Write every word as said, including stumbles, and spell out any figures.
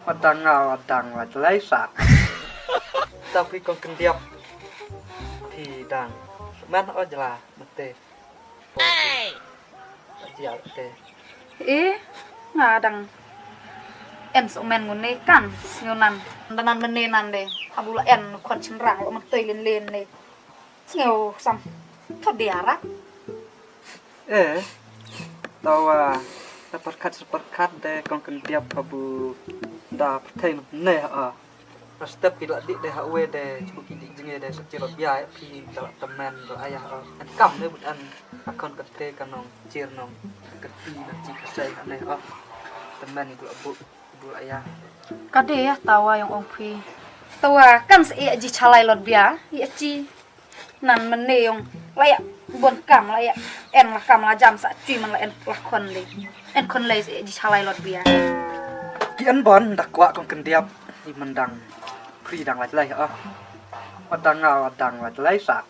Wat dang nga wat dang wat lai sa. Tapi kong kendiap. Phi dang. Man o jela mete. Jia te. Eh, nga dang en so men ngune kan, ngu nan. Danan mene nan de. Abu la en khon chenrang lo mentoi len len de. Sngew sam. Tho dia rak. Eh, tawa ta perkat seperkat de kong kendiap abu da perthei ne a. Step pi la dik de ha uwe de cukup ki dik jenge de sep cilot bia phi da la temen do ayah o. En kam ne but en akon kete kanong cir nong keti na ci kesai ne o. Temen ibu abu ibu ayah. Kade ya tawa yang ong phi. Tawa kan se e ji chalai lot bia ya ci. Nan mene yong la ya bon kam la ya en la kam la jam sa chui man la en la khon le. En khon le se ji chalai lot bia. Ki en bon da kwah kong kendiap i mendang. Pri dang la lai ah. Wat dang nga wat dang la lai sa.